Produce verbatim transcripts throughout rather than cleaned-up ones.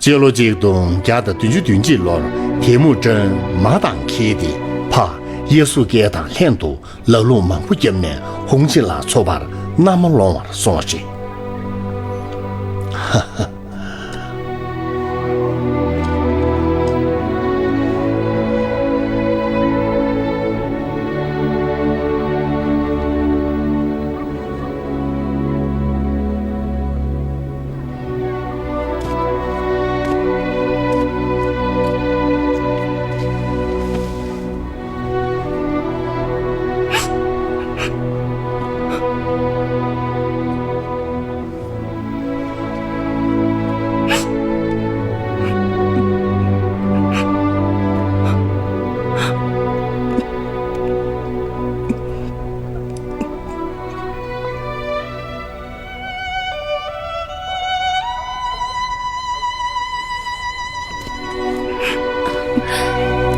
སྤྱི་ལོ་གཅིག་སྟོང་བརྒྱ་དང་བདུན་ཅུ་དོན་གཅིག་ལོར་ཐེ་མུ་ཀྲན་མ་དང་འཁེལ་ཏེ་ཕ་ཡེ་སུ་ཀེ་དང་ལྷན་དུ་ལ་ལུང་མང་པོ་བརྒྱབ་ནས་ཧུང་ཆི་ལ་མཚོ་བར་མནའ་མ་སློང་བར་སོང་བ་རེད།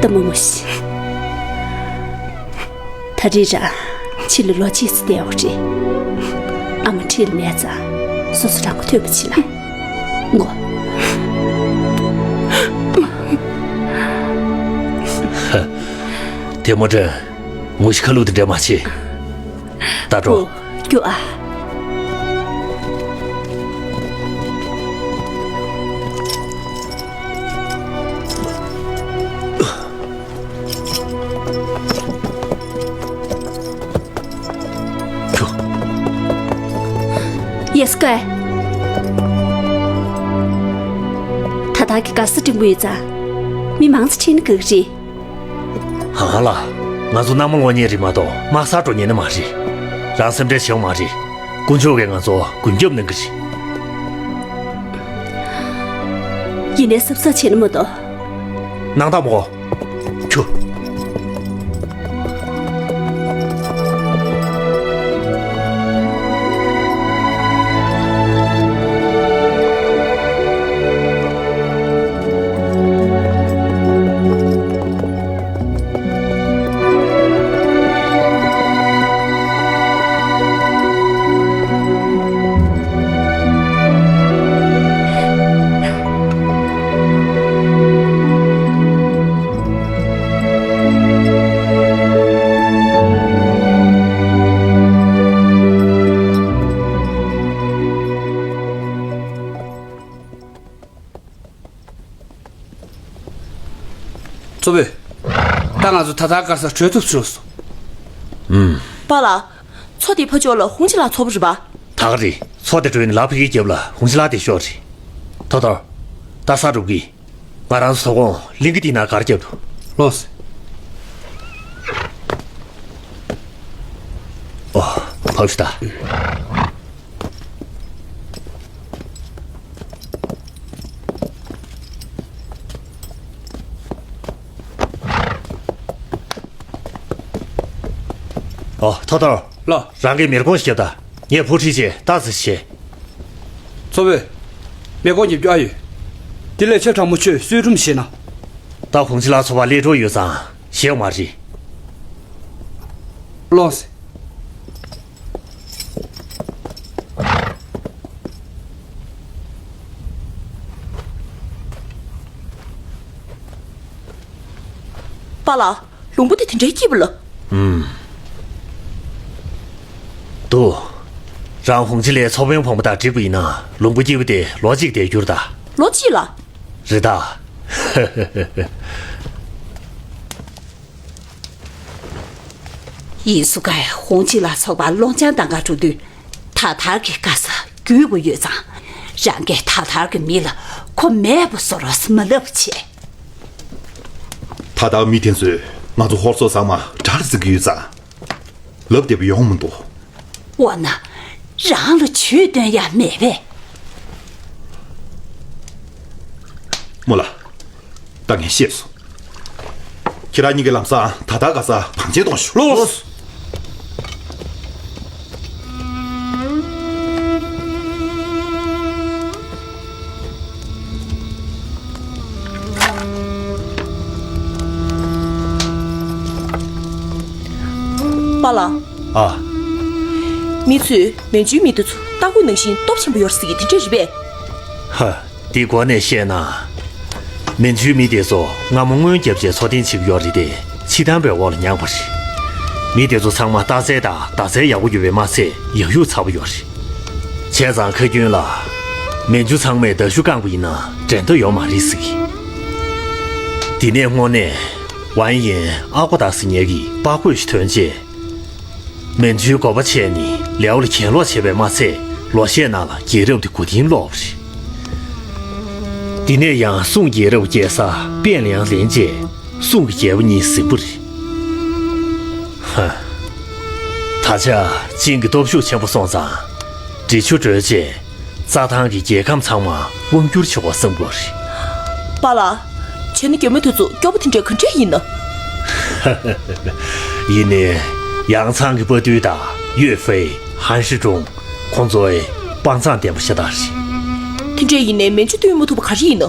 ད་མོ་མོ་ཤི། ད་རེས་རང་ཕྱི་ལ་ལོ་གཅིག་ཙམ་བསྡད་ཡོད་རེད། ཨ་མ་འཁྲིས་ལ་མེད་ཙང་སོ་སོ་རང་མགོ་ཐོན་པ་བྱེད་ལ། མགོ། ཐེ་མུ་ཀྲན། ངོ་ཤེས་ཁ་ལུག་དེ་འདྲ་མ་བྱེད། ད་འགྲོ། ཨོ། རྒྱུགས་ཨ། ཡེ་སུ་ཀེ། ད་ལྟ་གི་ག་ས་འགྲིམ་དགོས་ཡོད་ཙང་། མི་མང་ཙམ་ཁྲིད་ན་དགའ་གི་རེད། ཧ་ཧ་ལ། ང་ཚོ་མནའ་མ་སློང་མཁན་རེད་མ་གཏོགས་དམག་སར་འགྲོ་མཁན་ནི་མ་རེད། རང་སེམས་ཁྲལ་བྱེད་དགོས་མ་རེད། དཀོན་མཆོག་གིས་ང་ཚོ་མགོན་སྐྱབས་གནང་གི་རེད། ཡིན་ནའི་གཟབ་གཟབ་བྱས་ན་མ་གཏོགས། སྣང་དག་མོ། ཁྱོ། གཙོ་བོས། ད་ང་ཚོ་ད་ལྟ་ག་སར་བྲོས་ཐུབ་བྱུང་སོང་། ཨུམ། པཱ་ལགས། མཚོ་དེའི་ཕར་ཕྱོགས་ལ་ཧུང་ཆི་ལགས་མཚོ་པོ་རེད་པ། ད་ག་རེད། མཚོ་དེ་བྲོས་ནས་ལ་ཕ་གིའི་རྒྱབ་ལ་ཧུང་ཆི་ལགས་དེ་ཤོར་རེད། ཐོ་ཐོར། ད་ས་སྒྲུབ་གི། ང་རང་ཚོ་ཟོག་གོང་གླིང་གི་དེ་ན་གར་རྒྱབ་འདུག་ལོས། ཨོ། ཕབ་ཤི་ད། ཨོ། ཐོ་ཐོར། ལོ། རང་གིས་མེར་གོང་ཞིག་རྒྱབ་ད། ངས་བུ་ཁྲིད་བྱས་ཏག་ཙི་བྱས། གཙོ་བོས། མེ་འཁོར་རྒྱབ་རྒྱུ་ཨ་ཡོད། དེ་ལས་ཆེ་དྲང་མོ་ཁྱོད་གསོལ་སྒྲུབ་བྱས་ན། ད་ཧུང་ཆི་ལགས་མཚོ་པ་སླེབས་འགྲོ་ཡོད་ཙང་ཞེད་མ་རེད། ལོངས། པཱ་ལགས། ལུང་པ་དེ་དེ་འདྲའི་སྐྱིད་པོ་ལ། ཨུམ། འདུག་རང་ཧུང་ཆི་ལའི་ཚོ་དཔོན་བུ་མོ་དང་འགྲིག་པ་ཡིན་ན་ལུང་པ་སྐྱིད་པོ་དེ་ལོ་གཅིག་བསྡད་རྒྱུ་རེད་ད། ལོ་གཅིག་ལ། རེད་ད། ཡིན་སུ་ཀའི་ཧུང་ཆི་ལ་ཚོགས་པ་སློང་ཆང་གཏང་ག་འགྲོ་དུས། ཐ་ཐར་གྱི་དགའ་ས་རྒྱུད་པོ་ཡོད་ཙང་། རང་གིས་ཐ་ཐར་གྱི་མི་ལ་ཁོ་མེད་པ་བཟོ་རོགས་མ་ལབ་བྱས། ད་ལྟ་མི་དེ་ཚོས་ང་ཚོ་ཧོར་ཚོ་ཚང་མ་དགྲར་འཛིན་གྱི་ཡོད་ཙང་། ལབ་བདེ་པོ་ཡོང་མི་འདུག་འོ་ན། རང་ལ་ཇུས་འདོན་ཡ་མེད་པས། རྨོ་ལགས། ད་ངས་ཤེས་སོང་། ཁྱེད་རང་གཉིས་ཀྱིས་ལམ་སང་ད་ལྟ་ག་ས་བང་ཆེན་གཏོང་ཤོག་ལོས། པཱ་ལགས། ཨ། མི་ཚོས་མན་ཇུའི་མི་དེ་ཚོ་རྟ་རྒོད་ནང་བཞིན་སྟོབས་ཆེན་པོ་ཡོད་ཟེར་གི་དེ་འདྲ་རེད་པས། ཧ། འདི་སྒོ་ནས་བཤད་ན། མན་ཇུའི་མི་དེ་ཚོ་སྔ་མོ་རྔོན་རྒྱབ་བྱས་འཚོ་རྟེན་བྱེད་ཀྱི་ཡོད་རེད་དེ། ཕྱི་ཐང་པའི་འོག་ལ་ཉར་བ་རེད། མི་དེ་ཚོ་ཚང་མ་རྟགས་གསལ་དང་རྟགས་གསལ་ཡག་པོ་ཡོད་པས་མ་ཚད་ཡག་ཡོད་ཚ་པོ་ཡོད་རེད། བྱས་ཙང་ཁ་རྒྱུན་ལ། མན་ཇུ་ཚང་མས་མདའ་གཞུ་བཀང་པ་ཡིན་ན་འགྲན་ཟླ་ཡོད་མ་རེད་ཟེར་གི། དེ་ནས་དངོས་གནས། ཝན་ཡན་ཨ་ཁོ་ད་ཟེར་མཁན་གྱི་པགས་བཀོད་ཞིག་ཐོན་རྗེས། མན་ཇུའི་འགོ་པ་བྱས་ནས་ལེའོ་ལ་གྱེན་ལོག་བྱས་པས་མ་ཚད། ལོ་ཤས་ནང་ལ་རྒྱལ་རབས་དེ་མགོ་རྟིང་སློག་པ་རེད། དེ་ནས་ཡང་སུང་རྒྱལ་རབས་རྒྱལ་ས་པེན་ལ་ཡང་ལེན་རྗེས། སུང་གི་རྒྱལ་པོ་གཉིས་ཟིང་པོ་རེད། ཧ། ད་ཆ་ཅིང་གི་སྟོབས་ཤུགས་ཆེན་པོ་སོང་ཙང་། འབྲི་ཆུ་བགྲོད་རྗེས། རྩྭ་ཐང་གི་རྒྱལ་ཁམས་ཚང་མ་དབང་བསྒྱུར་བྱེད་དགོས་བསམ་གྱི་ཡོད་རེད། པཱ་ལགས། བྱས་ན་རྒྱ་མི་དེ་ཚོ་སྐྱོ་པོ་དེ་འདྲ་ག་འདྲས་ཡིན་ན། ཡིན་ནའི། ཡང་ཚང་གི་དཔའ་རྟུལ་དང་ཡོད་ཧྥེ། ཧན་ཧྲི་ཀྲུང་། ཁོང་ཚོའི་དཔའ་མཛངས་ལྡན་པ་ཤ་སྟག་རེད། དེ་འདྲས་ཡིན་ནའི་མན་ཇུ་བཏུལ་མ་ཐུབ་པ་ག་རེ་ཡིན་ན།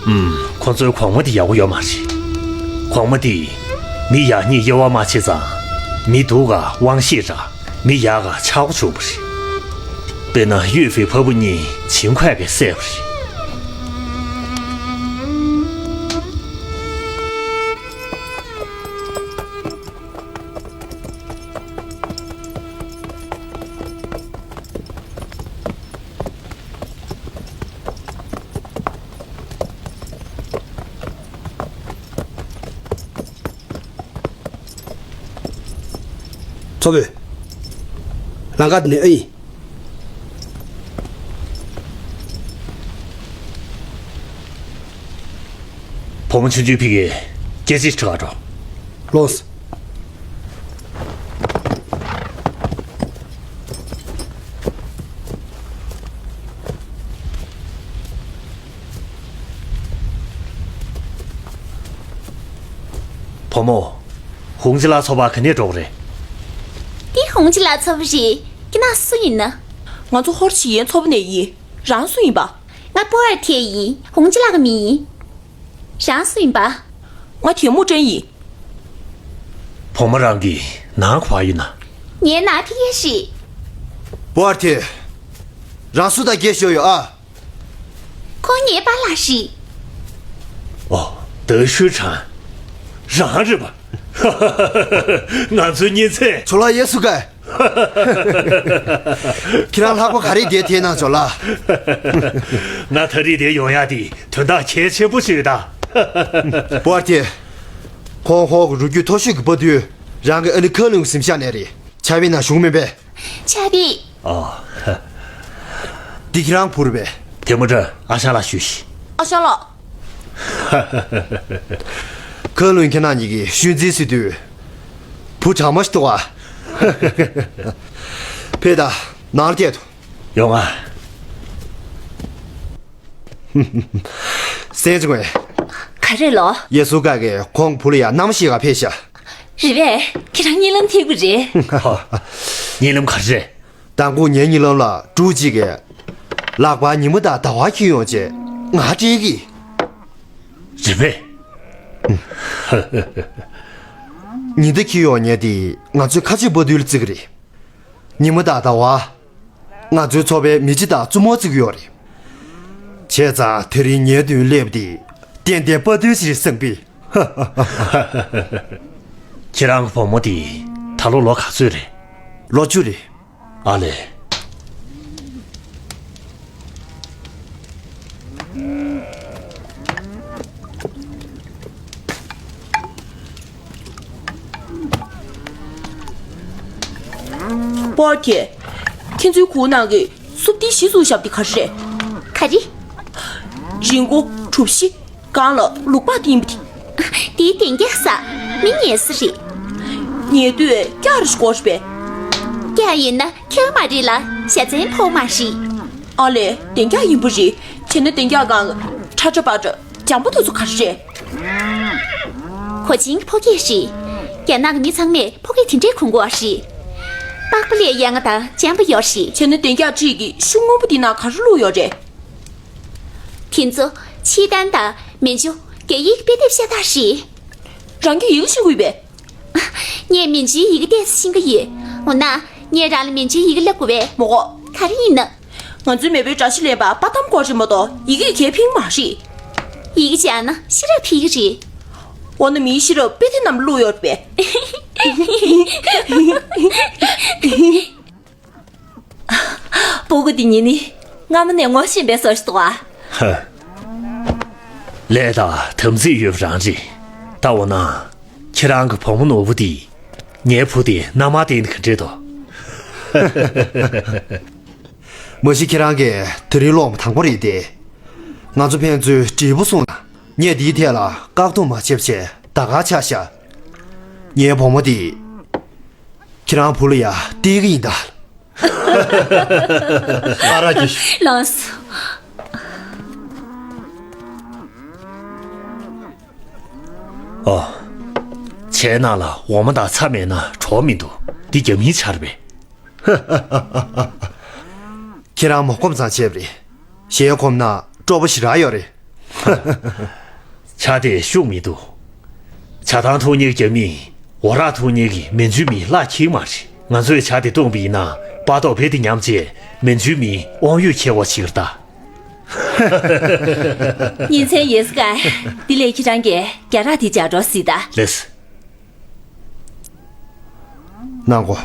ཨུམ། ཁོང་ཚོའི་གོང་མ་དེ་ཡག་པོ་ཡོད་མ་རེད། གོང་མ་དེ། མི་ཡག་ཉེས་དབྱེ་བ་མ་ཕྱེ་ཙང་། མི་སྡུག་ག་དབང་ཤེད་རག་མི་ཡག་ག་ཆག་སྒོ་བྱུང་བ་རེད། དཔེར་ན་ཡོད་ཧྥེ་ཕ་བུ་གཉིས་ཆིང་ཁོས་གིས་བསད་པ་རེད། ཚོ་བོད། ལམ་ཁ་འདི་ནས་ཨེ་ཡིན། བུ་མོ་ཆུང་ཆུང་ཕ་གིར་སྐད་ཆ་དྲི་ག་འགྲོ། ལོས། བུ་མོ། ཧུང་ཅི་ལགས་ཚོགས་པ་ག་ནས་འགྲོ་གི་རེད། འདི་ཧུང་ཅི་ལགས་ཚོགས་པ་རེད། ཁྱེད་རང་སུ་ཡིན་ན། ང་ཚོ་ཧོར་ཆི་ཡན་ཚོགས་པ་ནས་ཡིན། རང་སུ་ཡིན་པ། ང་པོ་ཨར་ཐེ་ཡིན། ཧུང་ཅི་ལགས་ཀྱི་མི་ཡིན། རང་སུ་ཡིན་པ། ང་ཐེ་མུ་ཀྲན་ཡིན། བུ་མོ་རང་གི་ནང་ག་པར་ཡོད་ན། ངའི་ནང་ཕ་གིར་ཡོད་རེད། པོ་ཨར་ཐེ། རང་སུ་དང་སྐད་ཤོད་ཡོད་ཨ། ཁོང་ངའི་པཱ་ལགས་རེད། ཨོ། ཏེ་ཤུའི་ཁྲང་། རང་རེད་པ། ང་ཚོའི་གཉེན་ཚན། ཇོ་ལགས་ཡ་སུ་ཀ། ཁྱེད་རང་ལྷག་པ་ག་རེ་བསྡད་དེ་ན་ཇོ་ལགས། ང་ད་རེས་འདིར་ཡོང་ཡག་དེ་དོན་དག་གལ་ཆེན་པོ་ཞིག་ཡོད་ད། པོ་ཨར་ཐེ། ཁོང་ཧོར་གྱི་རུས་རྒྱུད་མཐོ་ཤོས་ཀྱི་དཔའ་རྟུལ། རང་གི་ཨ་ནེ་ཁ་ལུང་གི་གཟིམ་ཤག་ནས་རེད། ཆ་བི་ན་བཞུགས་མིན་པས། ཆ་བི། ཨ། འདི་ཁྱེད་རང་བུ་རེད་པས། ཐེ་མུ་ཀྲན། ཨ་ཞང་ལགས་ཞུས་ཤིག་ཨ་ཞང་ལགས། ཁ་ལུང་ཁྱེད་རང་གཉིས་ཀྱི་ཤུལ་འཛིན་སྲིད་དུས། བུ་གྲངས་མ་ཞིག་འདུག་ཨ། ཕེབས་དང་། ནང་ལ་སྐྱེལ་དང་། ཡོང་ང་། སེང་ཆུང་བས། ག་རེ་ལོ། ཡ་སུ་ཀ་གིས་ཁོང་བུ་ལ་ཡ་གནམ་གཤིས་ཀ་ཕེབས་ཤག་རེད་པས། ཁྱེད་རང་གཉིད་ལམ་ཐེབས་ཀྱི་རེད། གཉིད་ལམ་ག་རེ་རེད། མདང་དགོང་ངའི་གཉིད་ལམ་ལ་ཕྲུ་གུ་གཅིག་གིས། ལག་པར་ཉི་མ་དང་ཟླ་བ་འཁྱེར་ཡོང་བྱས་ང་སྤྲད་ཀྱི། རེད་པས། ཉི་ཟླ་འཁྱེར་ཡོང་མཁན་དེ་ང་ཚོའི་ཁ་ཆེ་དཔའ་རྟུལ་ལ་བརྩི་གི་རེད། ཉི་མ་དང་ཟླ་བ། ང་ཚོའི་ཚོ་པའི་མི་རྗེ་དང་བཙུན་མོ་བརྩི་གི་ཡོད་རེད། བྱས་ཙང་དེ་རིང་ངའི་མདུན་སླེབས་དེ་ཏན་ཏན་དཔའ་རྟུལ་ཞིག་རེད་བསམ་པས། ཁྱེད་རང་གི་བུ་མོ་དེ་ད་ལོ་ལོ་ག་ཚོད་རེད། ལོ་བཅུ་རེད། ཨ་ལས། པོ་ཨར་ཐེ། ཁྱེད་ཚོའི་གུར་ནང་གི་སུབ་ཏི་གཞི་བཟུང་བཞག་པ་དེ་ག་རེ་རེད། ག་རེ། རི་མགོ་གྲུ་བཞི་སྒང་ལ་ལུག་པགས་བཏིང་བ་དེ། དེའི་བདེ་འཇགས་ས། མི་ཉལ་ས་རེད། ཉལ་དུས་སྐྱག་རེ་ཞིག་དགོས་རེད་པས། སྐྱག་ཡིན་ན་ཁྱབ་མ་རེད་ལ་བཞའ་ཚན་ཕོག་མ་རེད། ཨ་ལས། བདེ་འཇགས་ཡིན་པ་རེད། བྱས་ན་བདེ་འཇགས་སྒང་ཁྲ་ཁྲ་པ་ཏྲ་འཇམ་པོ་དེ་ཚོ་ག་རེ་རེད། གོ་ཆེན་གྱི་ཕོ་སྐྱེས་རེད། རྒྱ་ནག་གི་མི་ཚང་མས་ཕོ་སྐྱེས་དེ་འདྲས་གོན་གྱི་ཡོད་རེད། པགས་པ་ལས་ཡ་ང་དང་འཇམ་པོ་ཡོད་རེད། བྱས་ན་བདེ་འཇགས་ཁྲིད་ཀྱི་ཤུ་སྔོན་པོ་འདི་ནང་ག་རེ་བླུགས་ཡོད་རེད། དེ་ཚོ་ཕྱི་ཐང་དང་མན་ཇུ་རྒྱ་ཡིག་དཔེ་དེབ་ཤ་སྟག་རེད། རང་གི་ཡིག་ཤེས་དགོས་པས། ངས་མན་ཇུའི་ཡི་གེ་ཏོག་ཙམ་ཤེས་ཀྱི་ཡོད། འོ་ན། ངས་རང་ལ་མན་ཇུའི་ཡི་གེ་བསླབ་དགོས་པས། མི་དགོས། ག་རེ་ཡིན་ན། ང་ཚོའི་མེས་པོའི་དགྲ་ཤ་ལེན་པར་དཔའ་གཏམ་སྐོར་རེད་མ་གཏོགས་ཡི་གེ་གས་ཕིང་མ་རེད། ཡི་གེ་སྦྱར་ན་ཤེས་རབ་ཕིག་གི་རེད། འོ་ན་མིའི་ཤེས་རབ་དཔེ་དེབ་ནང་བླུགས་ཡོད་རེད་པས། སྤུ་གུ་འདི་གཉིས་ནི་སྔ་མོ་ནས་ངོ་ཤེས་པའི་བཟོ་ཞིག་འདུག་ཨ། ཧ། ལས་དང་དམ་ཚིག་ཡོད་པ་རང་རེད། ད་འོ་ན། ཁྱེད་རང་གི་བུ་མོ་ནོར་བུ་དེ་ངའི་བུ་དེ་མནའ་མ་བསྟེན་ནས་ག་འདྲས་འདུག་མ་གཞི་ཁྱེད་རང་གིས་དེ་རིང་སློབ་མ་དང་པོ་རེད་དེ། ང་ཚོ་ཕན་ཚུན་འབྲས་བུ་སོང་ན་ངས་འདིའི་ཐད་ལ་བཀག་སྡོམ་མ་བྱས་པ་བྱས་ད་ག་ཆགས་ཤག་ངའི་བུ་མོ་དེ་ཁྱེད་རང་བུ་ལ་ཡ་སྟེར་གི་ཡིན་ད། ཨ་ར་གྱིས། ལགས་སོ། ཨོ། ཁྱེད་ནང་ལ་འོ་མ་དང་ཚྭ་མེད་ན་གྲོགས་མི་འདུག་འདི་རྒྱ་མིའི་ཆར་བས། ཁྱེད་རང་མོ་གོམས་ཙང་བྱས་པ་རེད། གཞན་གོམས་ན་སྤྲོ་པོ་ཞེ་དྲག་ཡོད་རེད། ཆ་དེ་ཤུགས་མི་འདུག་ཇ་ཐང་ཐུག་མཁན་རྒྱ་མི། འོ་རག་ཐུག་མཁན་གྱི་མན་ཇུའི་མི་ལག་འཁྱེར་མ་རེད། ང་ཚོས་ཇ་དེ་བཏུངས་པ་ཡིན་ན་དཔའ་ཐོག་བེ་དེ་ཉམས་བྱས་མན་ཇུའི་མིའི་དབང་ཡོད་ཁྱེར་བ་ཞིག་རེད་ད། ཉིན་མཚན་ཡོད་ས་ག་འདི་ལས་ཁྱེད་རང་གིས་རྒྱ་རག་དེ་ཇ་སྒྲོག་སྲིད་ད། ལེས། གནང་གོ།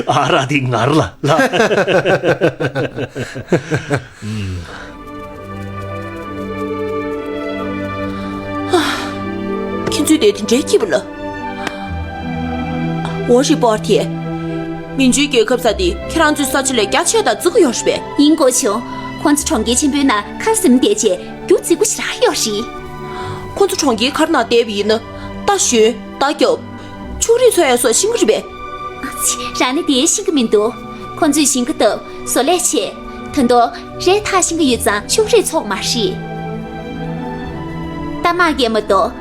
ཨ་ར་དེ་ངར་ལ་ལ། ཁྱེད་ཚོས་དེ་དེ་འདྲའི་སྐྱིད་པ་ལ། འོ་རི་པོར་ཐེ། མན་ཇུའི་རྒྱལ་ཁབ་ས་དེ་ཁྱེད་རང་ཚོའི་ས་ཆ་ལས་རྒྱ་ཆེ་དང་བརྩི་གི་ཡོད་རེད་པས། ཡིན་གོ་བྱུང་། ཁོང་ཚོ་གྲོང་ཁྱེར་ཆེན་པོའི་ནང་མཁར་ཟིམ་བསྡད་བྱས་རྒྱུ་བརྩི་གི་ཞེ་དྲག་ཡོད་རེད། ཁོང་ཚོ་གྲོང་ཁྱེར་མཁར་ནང་བསྡད་པ་ཡིན་ན་རྟ་ཞོན་མདའ་རྒྱབ། ཕྱུགས་རིགས་འཚོ་ཡ་སོགས་ཤེས་ཀྱི་རེད་པས། ཨ་ཙི། རང་ནི་དེ་ཤེས་ཀྱི་མི་འདུག་ཁོང་ཚོས་ཞིང་ཁ་བཏབ་བཟོ་ལས་བྱས། ད་དུང་རས་ཐག་ཤིང་གི་ཡུལ་ཙང་ཕྱུགས་རིགས་འཚོ་མ་རེད། རྟ་དམག་གིས་མ་གཏོགས་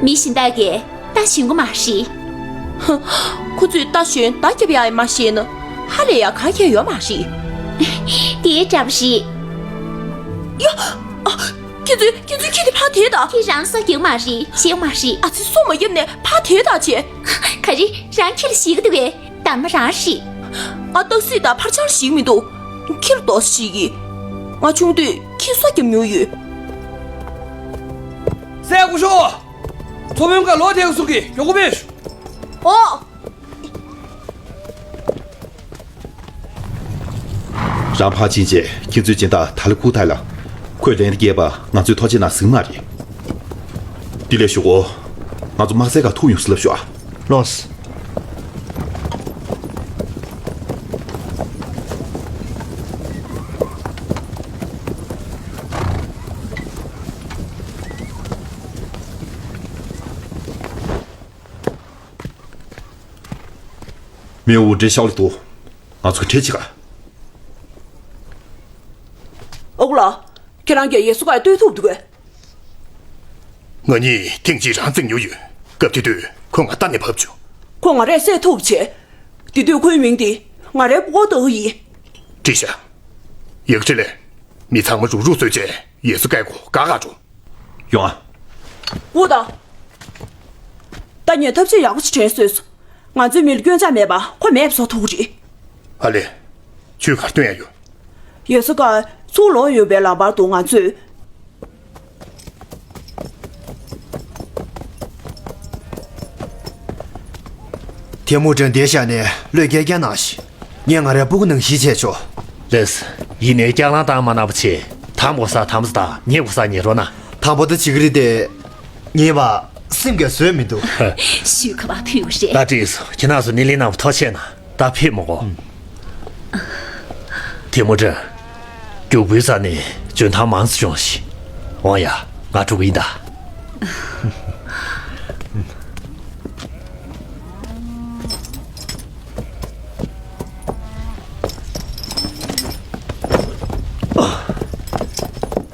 མི་གཞན་དག་གིས་རྟ་ཞོན་གྱི་མ་རེད། ཧ། ཁོ་ཚོས་རྟ་ཞོན་མདའ་རྒྱབ་ཡག་མ་ཤེས་ན་ཧ་ལས་ཡག་ག་གེ་ཡོད་མ་རེད། དེ་འདྲ་པོ་རེད། ཡ། ཨ། ཁྱེད་ཚོས་ཁྱེད་ཚོས་ཁྱི་དེ་ཕར་དེད་ད། ཁྱེད་རང་སོ་རྒྱག་མ་རེད། བྱེད་མ་རེད། ཨ་ཙི། སོ་མ་བརྒྱབ་ནས་ཕར་དེད་ད་བྱས། ག་རེ། རང་ཁྱི་ལ་ཞེད་ཀྱི་འདུག་གས། འདབ་མ་རང་རེད། ང་སྟག་གཟིག་དང་ཕར་ཆེར་ཞེད་མི་འདུག་ཁྱི་ལ་འདུག་སེ་ཞེད་ཀྱི། ང་ཆུང་དུས་ཁྱི་སོ་བརྒྱབ་མྱོང་ཡོད། སྲས་སྐུ་ཞབས། མཚོ་མོན་ཁ་ལོག་དེ་ག་སུ་གི་མགྱོགས་པོ་ཕེབས་ཤོག་ཨོ། རང་ཕར་ཕྱིན་བྱས་ཁྱེད་ཚོའི་སྦྱིན་བདག་ད་ལི་ཁུག་ཐའི་ལ། ཁོས་ལན་རེ་བསྐྱལ་བ་ང་ཚོའི་ཐོ་ཆས་ནང་ཟིན་མ་རེད། དེ་ལས་ཞུ་གོ། ང་ཚོ་དམག་སའི་ཁ་ཐུག་ཡོང་ཟེར་ལབ་ཤོག་ཨ། ལགས་སོ། མེའོ་འདྲེ་ཤའོ་ལི་ཏོ། ང་ཚོ་གྲལ་གཅིག་ག་ཨོ་ལགས། ཁྱེད་རང་གིས་ཡེ་སུ་ཀའི་ལྟོས་ཐུབ་འདུག་གས། ང་གཉིས་ཐེངས་གཅིག་རང་བརྩིགས་མྱོང་ཡོད། སྐབས་དེ་དུས་ཁོས་ང་རྟ་ནས་བབས་བྱུང་། ཁོས་ང་རས་བསད་ཐུབ་བྱས། དེ་དུས་ཁོའི་མིང་དེ་ང་རའི་སྤུ་གུ་ལྟ་བུ་ཡིན། བྲིས་ཤག་ཡག་ཁྲི་ལས། མི་ཚང་མ་རུག་རུག་བཟོས་བྱས་ཡེ་སུ་ཀའི་སྒོ་བཀག་བཀག་འགྲོ། ཡོང་ཨ། འོ་ད། ད་ངས་ཐབས་ཤེས་ཡག་པོ་ཞིག་དྲན་སོས་སོང་། ང་ཚོའི་མི་ལ་སྐྱོན་ཆ་མེད་པ་ཁོ་མེད་པ་བཟོ་ཐུབ་ཀྱི་རེད། ཨ་ལེ། ཁྱོད་གར་སྟོན་ཡ་ཡོད། ཡེ་སུ་ཀ་ཚུར་ལོག་ཡོང་བའི་ལམ་བར་དུ་ང་ཚོས། ཐེ་མུ་ཀྲིན་འདིར་བཞག་ནས་བློས་འགེལ་རྒྱག་གནང་ཞིག་ངས་ང་རའི་སྤུ་གུ་ནང་བཞིན་བྱས་ཆོག་ལེས། ཡིན་ནའི་སྐྱག་ལང་བཏང་མ་གནང་བ་བྱས། དམ་གོ་ས་དམ་ས་དང་ཉེ་གོ་ས་ཉེ་རོགས་གནང་། དམ་པོ་ད་བྱེད་ཀྱི་རེད་དེ། ངའི་བ་སེམས་ཀྱིས་བཟོད་མི་འདུག་ཞུས་ཁ་བ་ཕུལ་བ་རེད། ད་བྲིས་སོ། ཁྱེད་རྣམ་ཚོ་སྣེ་ལེན་གནང་བ་ཐུགས་རྗེ་གནང་། ད་ཕེབས་མི་དགོས། ཐེ་མུ་ཀྲིན། རྒྱུག་པོའི་རྩ་ནས་འཇོན་ཐང་མང་ཙམ་བྱུང་ཞིག་འོང་ཡ། ང་འགྲོ་གི་ཡིན་ད།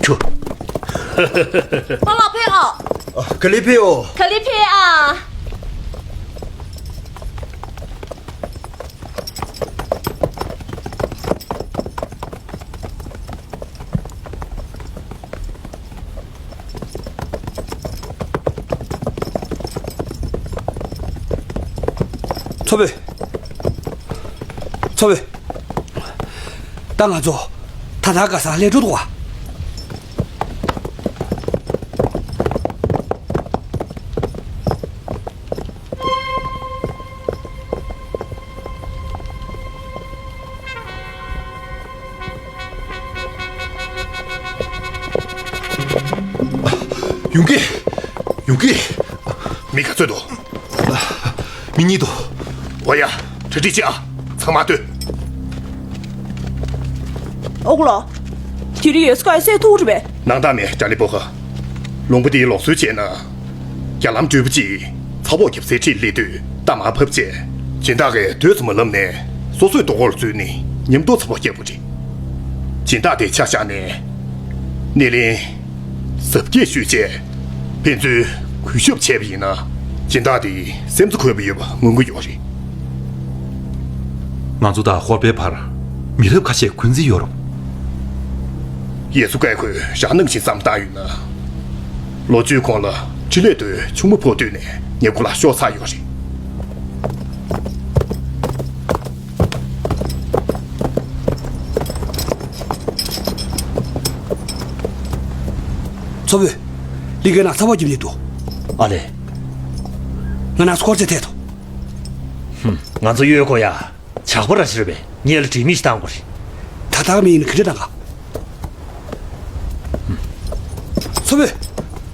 ཁྱོད། པཱ་ལགས་ཕེབས་ཨ། ཨ། ག་ལེར་ཕེབས་ཨོ། ག་ལེར་ཕེབས་ཨ། ཚོ་བོད། ཚོ་བོད། ད་ང་ཚོ་ད་ལྟ་ག་ས་ལས་འགྲོ་འདུག་བ། ཡོང་གི། ཡོང་གི། མི་ག་ཚོད་འདུག་མི་གཉིས་འདུག་འོ་ཡ། གྲ་སྒྲིག་བྱེད་ཨ། ཚང་མ་སྡོད། ཨོ་ཀོ་ལོ། དེ་རིང་ཡོད་ས་ག་སེ་ཐུག་རེད་པས། ནང་ལྟ་མེད་ཏྲ་ལི་པོ་ཧ། ལུང་པ་དེའི་ལུགས་སྲོལ་བྱས་ན། རྒྱ་ལམ་འགྲུལ་པ་གཅིག་ཚ་བོག་རྒྱབ་སའི་འཁྲིས་སླེབས་དུས་རྟ་མར་ཕབ་བྱས། སྦྱིན་བདག་གིས་སྡོད་ས་མ་ལབ་ནས་སོ་སོའི་རྡོ་སྐོར་འཛུལ་ནས་མཉམ་དུ་ཚ་བོག་བརྒྱབ་པ་རེད། སྦྱིན་བདག་དེ་ཆ་བཞག་ནས་སྣེ་ལེན་གཟབ་རྒྱས་ཞུས་བྱས། ཕན་ཚུན་གུས་ཞབས་བྱས་པ་ཡིན་ན། སྦྱིན་བདག་དེ་སེམས་རྩ་འཁོལ་པོ་ཡོད་པ་མངོན་གྱི་ཡོད་རེད། ང་ཚོ་དང་ཧོར་པའི་བར་མི་རབས་ཁ་ཤས་འཁོན་འཛིན་ཡོད་རུང་། ཡེ་སུ་ཀའི་ཁོས་རང་ནང་བཞིན་བསམ་བཏང་ཡོད་ན། ལོ་བཅུའི་གོང་ལ་ཕྲིན་ལས་དོའི་ཆུང་མ་ཕོག་དུས་ནས་ངའི་མགོ་ལ་ཤོར་ཚར་ཡོད་རེད། ཚོ་བོད། ལི་གའི་ནང་ཚ་བོག་རྒྱབ་ནས་འདུག་ཨ་ལས། ང་ནང་སྐོར་ཆ་ཐད་དོ། ཧུམ། ང་ཚོ་གཡོལ་དགོས་ཡ། ཇག་པ་ར་ཤི་རེད་པས། ངེད་ལ་དྲི་མེད་ཞིག་བཏང་དགོས་རེད། ད་ཐག་མི་ཡིན་ན་ག་འདྲ་གནང་ག་ཚོ་བོད།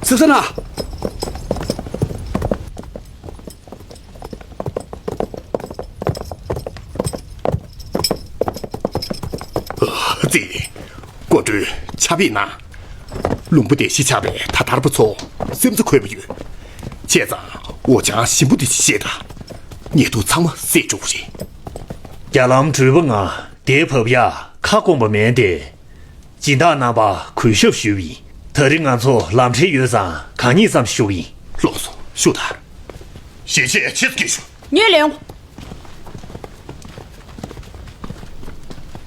གཟབ་གཟབ་གནང་། ཨ་ཙི། སྐུ་མགྲོན་ཕྱག་ཕེབས་གནང་། ལུང་པ་དེ་གཞིས་ཆགས་པའི་ད་དར་པ་ཚོ་སེམས་རྩ་འཁོལ་པོ་ཡོད། བྱས་ཙང་འོ་ཅང་ཞིམ་པོ་དེ་ཞིག་བཞེས་དང་། ཉེས་རྡུང་ཚང་མ་སེལ་འགྲོ་གི་རེད། རྒྱ་ལམ་འགྲུལ་པ་ང་དེ་བབས་ཡག་ཁ་སྐོམ་པ་མེད་དེ། སྦྱིན་བདག་རྣམ་པ་གུས་ཞབས་ཞུས་པ་ཡིན། ད་རིང་ང་ཚོ་ལམ་འཕྲད་ཡོད་ཙང་གང་ཉིད་ཙམ་ཞུ་གི་ཡིན། ལགས་སོ་ཞུ་དང་། ཞལ་ཆད་ཆེ་ཙམ་ཞུ། ངས་ལེན།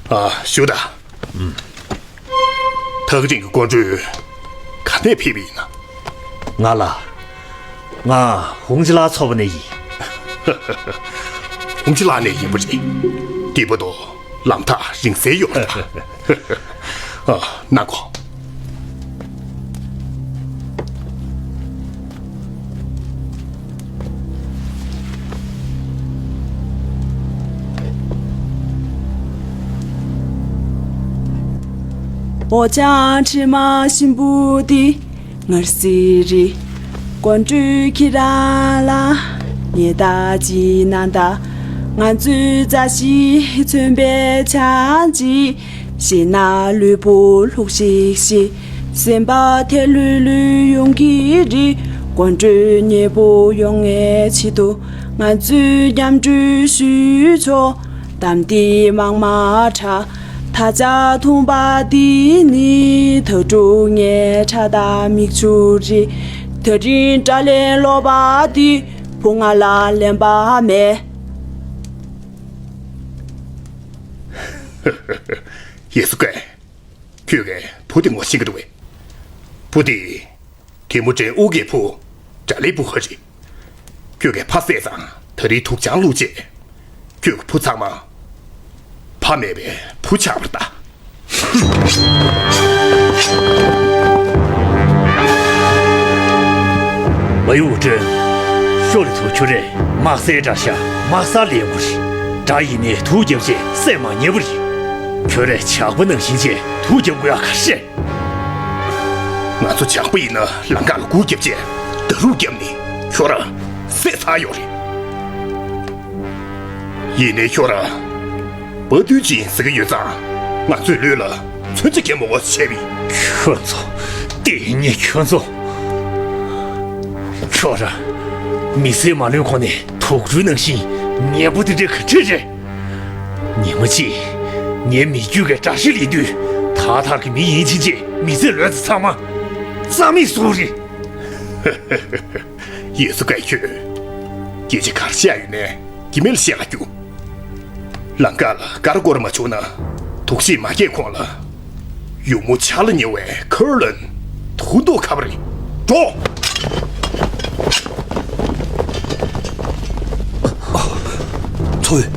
ཨ། ཞུ་དང་། ཐག་རིང་གི་སྐུ་མགྲོན་ག་ནས་ཕེབས་པ་ཡིན་ན། ང་ལ། ང་ཧུང་ཅི་ལགས་ཚོ་པ་ནས་ཡིན། ཧུང་ཅི་ལགས་ནས་ཡིན་པ་རེད། དེ་བར་དུ་ལམ་ཐག་རིང་ས་ཡོད་རེད། ཨ། གནང་གོ། འོ་ཅང་དྲི་མ་ཞིམ་པོ་འདི་ངར་སི་རི། སྐུ་མགྲོན་ཁྱེད་རང་ལ་ཉེ་ད་ཅི་ན་ད། ང་ཚོའི་རྩ་ཤི་མཚོན་པའི་ཆང་ཅི། ཞེ་ན་ལུས་པོ་ལྷུག་ཤིག་ཤིག་སེམས་པ་ཐལ་ལུས་ལུས་ཡོང་གི་རེད། སྐུ་མགྲོན་མཉེས་པོ་ཡོང་ངེས་ཆེད་དུ་ང་ཚོས་མཉམ་འགྲུལ་ཞུས་ཆོག་གཏམ་འདི་མང་མ་ཁྲ། ད་ཆ་འཐུང་པ་འདི་ནི་ད་དྲུག་ངའི་ཁྲ་དང་མིག་ཆུ་རེད། ད་རིང་དགྲ་ལན་སློག་པ་འདི་བུ་ང་ལ་ལན་པ་མེད། ཡེ་སུ་ཀའི། ཁྱོད་ཀྱིས་བུ་དེ་ངོ་ཤེས་ཀྱི་འདུག་གས། བུ་དེ། དེ་མོ་ཏྲེ་ཨུ་གི་བུ། དགྲ་ལྷའི་བུ་ཧ་རེད། ཁྱོད་ཀྱིས་ཕ་བསད་ཙང་ད་རེས་དུག་ཆང་བླུགས་རྗེས། ཁྱོད་ཀྱི་བུ་ཚང་མ། ཕ་མེད་པའི་བུ་ཆགས་པར་ལྟ། ཝེ་ཡུ་ཀྲེན། ཤོ་ལི་ཐུ་ཁྱོད་རས་དམག་སའི་དགྲ་ཤ་དམག་ས་ལེན་དགོས་རེད། དགྲ་ཡིན་ནའི་དུག་བརྒྱབ་རྗེས་བསད་མ་ཉེས་པ་རེད། ཁྱོད་རས་ཇག་པ་ནང་བཞིན་བྱས་དུག་བརྒྱབ་དགོས་ཡག་ག་རེ་རེད། ང་ཚོ་ཇག་པ་ཡིན་ན་ལམ་ཁ་ལ་སྒུག་བརྒྱབ་བྱས་ད་རུག་བརྒྱབ་ནས་ཁྱོད་རང་བསད་ཚར་ཡོད་རེད། ཡིན་ནའི་ཁྱོད་རང་དཔའ་རྟུལ་ཅིག་ཡིན་ཟེར་གྱི་ཡོད་ཙང་ང་ཚོས་ལུས་ལ་མཚོན་ཆ་གྱོན་པ་བྱས་པས། ཁྱོད་ཚོ། དེ་ནས་ཁྱོད་ཚོ། ཁྱོད་རང་མི་ཚེ་མ་ལོན་གོང་ནས་དུག་སྦྲུལ་ནང་བཞིན་ཉེས་པོ་དེ་འདྲའི་ག་འདྲ་རེད། ཉི་མ་གཅིག་ངའི་མི་རྒྱུད་ཀྱི་དགྲ་ཤ་ལེན་དུས་ད་ཐག་གི་མི་ཡིན་ཕྱིན་ཆད་མི་ཚེ་ལོན་ཚེ་ཚང་མ་རྩ་མེད་བཟོ་རེད། ཡེ་སུ་ཀའི་ཁྱོད། སྐད་ཆ་ག་རེ་བཤད་ཡོད་ནའི་གི་མེད་ལ་བཤད་ལ་རྒྱུག་ལམ་ཁ་ལ་ཀ་ར་ཀོ་ར་མ་བྱུང་ན་དུག་ཤེད་མ་སྐྱེས་གོང་ལ། ཡུ་མོ་ཆ་ལ་ཉེ་བའི་ཁར་ལན། དུག་མདོག་ཁ་བ་རེད། འགྲོ། ཚོ་བོད།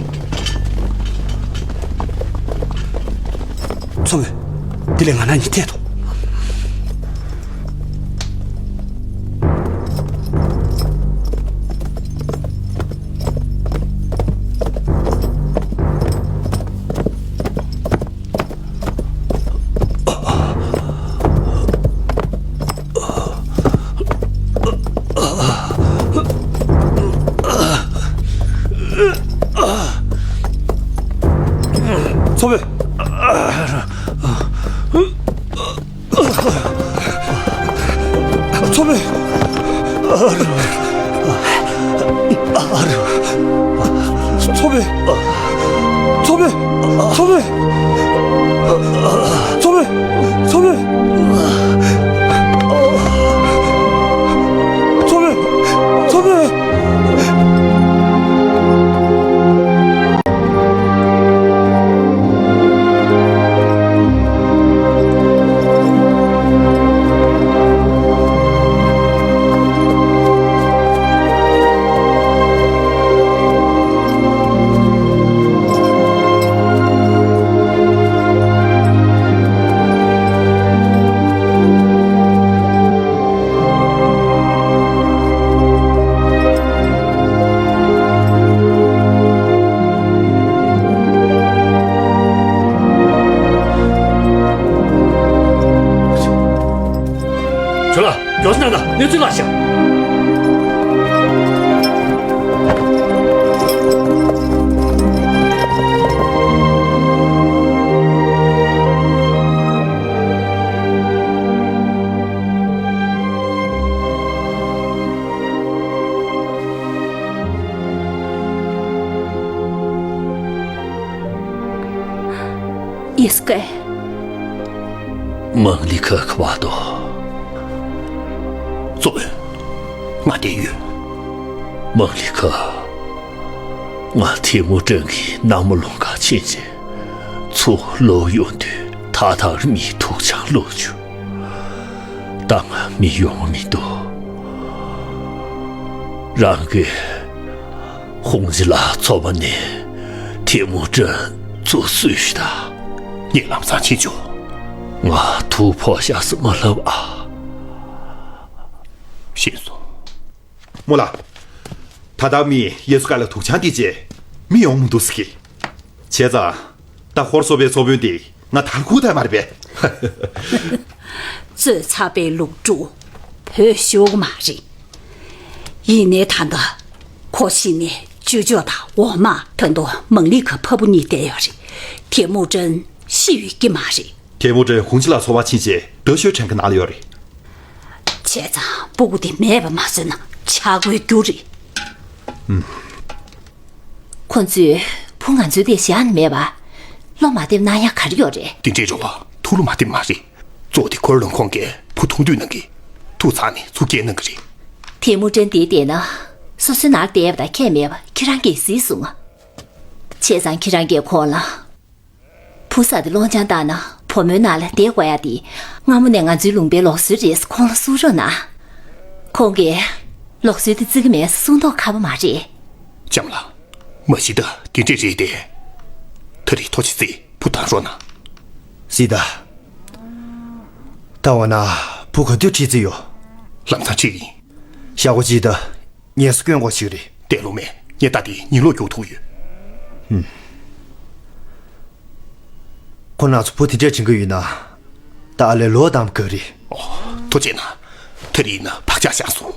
ཚོ་བོད། དེ་ལས་ང་རང་གཉིས་ཐད་དོ། ཚོ་བོད། ཚོ་བོད། ཚོ་བོད། ཚོ་བོད། ཚོ་བོད། ཚོ་བོད། ཚོ་བོད། ཚོ་བོད། ཁྱོད་ལ་མགྱོགས་སེ་གནང་དང་། གནས་ཚུལ་ལ་བཞག། ཡེ་སུ་ཀེ། མང་ལི་ཁ་ཁ་བ་དོ། ཙོ། ང་བསྡད་ཡོད། མང་ལི་ཁ། ང་ཐེ་མུ་ཀྲན་གྱི་ནང་མི་ལུང་ག་ཕྱིན་རྗེས། ཚུར་ལོག་ཡོང་དུས་ད་ལྟ་མིའི་ཐུགས་འཆང་བླུགས་བྱུང་། ད་ང་མི་ཡོང་མི་འདུག། རང་གིས་ཧུང་ཅི་ལ་ཚོ་བ་ནས་ཐེ་མུ་ཀྲན་ཚུར་གསོས་ཤིག་དང་། ངས་ལམ་སང་ཕྱིན་ཆོག། ང་ཐུགས་ཕོག་བཞག་སུ་མ་ལབ་ཨ། ཤེས་སོང་། རྨོ་ལགས། ད་ལྟ་མི་ཡེ་སུ་ཀེ་ལ་དུག་ཆང་སྟེར་རྗེས་མི་ཡོང་མི་འདུག་ཟེར་གི། བྱས་ཙང་། ད་ཧོར་སོག་པོའི་ཚོ་དཔོན་དེ་ང་དར་ཁུག་ཐལ་མ་རེད་པས། རྩོད་ཚ་པའི་ལུག་ཕྲུག་བོད་ཤོར་གི་མ་རེད། ཡིན་ནའི་ད་ལྟ་ཁོ་ཤི་ནས་ཅོ་ཅོ་དང་འོག་མ། ད་དུང་མང་ལི་ཁ་ཕ་བུ་གཉིས་བསྡད་ཡོད་རེད། ཐེ་མུ་ཀྲན་ཤི་ཡོད་ཀྱི་མ་རེད། ཐེ་མུ་ཀྲན་ཧུང་ཅི་ལ་ཚོ་བ་ཕྱིན་རྗེས་རྡོ་ཤོད་ཕྲན་གྱི་ནང་ལ་ཡོད་རེད། བྱས་ཙང་སྤུ་གུ་དེ་མེད་པ་མ་བཟོས་ན་ཆག་སྒོའི་རྒྱུ་རེད། ཨུམ། ཁོ་ཚོས་བུ་ང་ཚོའི་དེ་བཞག་ནས་མེད་པ། བློ་མ་བདེ་གནང་ཡ་ག་རེ་ཡོད་རེད། དེ་འདྲའི་རེ་བ་ཐུགས་ལ་མ་བདེ་མ་རེད། གཙོ་བོ་དེ་ཁོའི་ལུང་ཁོང་གིས་བུ་མཐོང་འདོད་གནང་གི། ཐུགས་ཚང་ནས་ཚུར་སྐྱེལ་གནང་གི་རེད། ཐེ་མུ་ཀྲན་དེའི་དེ་ན་སོ་སོའི་ནང་བསྡད་པ་དང་ཁྱད་མེད་པ་ཁྱེད་རང་གིས་གཟིགས་སོང་ང་། བྱས་ཙང་ཁྱེད་རང་གིས་ཁོང་ལ། བུ་ས་དེ་སློང་ཆང་བཏང་ན་བུ་མོའི་ནང་ལ་བསྡད་དགོས་ཡ་དེ་སྔ་མོ་ནས་ང་ཚོའི་ལུང་པའི་ལུགས་སྲོལ་རེད། ཁོང་ལ་གསུང་རོགས་གནང་། ཁོང་གིས་ལུགས་སྲོལ་དེ་བརྩི་གི་མེད་གསུང་མདོག་ཁ་པོ་མ་རེད། ལྕམ་ལགས། མ་གཞི་ད་དེ་འདྲས་རེད་དེ། ད་རེས་ཐུགས་རྗེ་གཟིགས། བུ་བཏང་རོགས་གནང་། གཟིགས་དང་། ད་འོ་ན་བུ་ག་དུས་ཁྲིད་རྩིས་ཡོད། ལམ་སང་ཁྲིད་ཡིན། ཞག་པོ་གཅིག་ད། ངལ་གསོ་སྐྱོན་དགོས་ཞིག་རེད། བསྡད་ལོང་མེད། ངས་ད་དེ་ཉིན་ལོག་རྒྱུག་ཐུབ་ཡོད། ཧུམ། ཁོ་རང་ཚོ་བུ་དེ་འདྲས་བྱེད་ཀྱི་ཡོད་ན། ད་ཨ་ལས་ལོག་བཏང་དགོས་རེད། ཨོ། ཐུགས་རྗེ་གནང་། ད་རེས་ན་བག་ཆགས་བཞག་སོང་།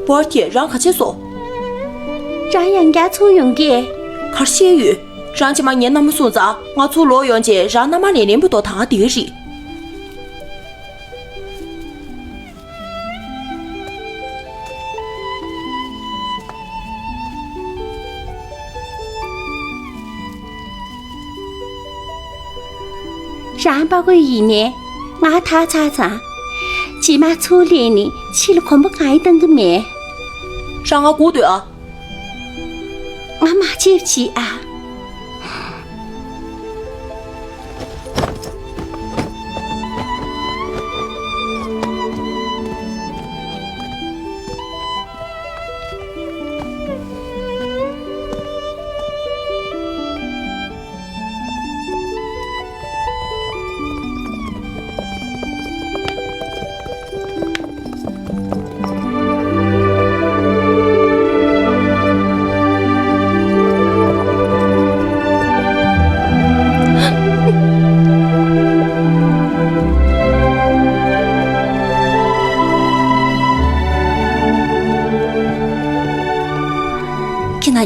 བོར་ཁྱེད་རང་ག་བྱས་སོང་། རང་ཡང་བསྐྱར་ཚུར་ཡོང་གི། ག་རེ་བཤད་ཡོད། རང་རྗེས་མ་ངའི་མནའ་མ་སོང་ཙང་ང་ཚུར་ལོག་ཡོང་རྗེས་རང་མནའ་མ་ལེན་ལེན་པོ་དོ་དང་བསྡད་ཀྱི་རེད། རང་པ་གོས་ཡིན་ནའི་ང་ཐག་ཚར་ཙང་། རྗེས་མ་ཚུར་སླེབས་ནས་ཕྱི་ལ་གོམ་པ་གང་ཡང་བཏང་གི་མེད། རང་ང་སྒུག་སྡོད་ཨ། ང་མ་བརྗེད་ཅིག་ཨ།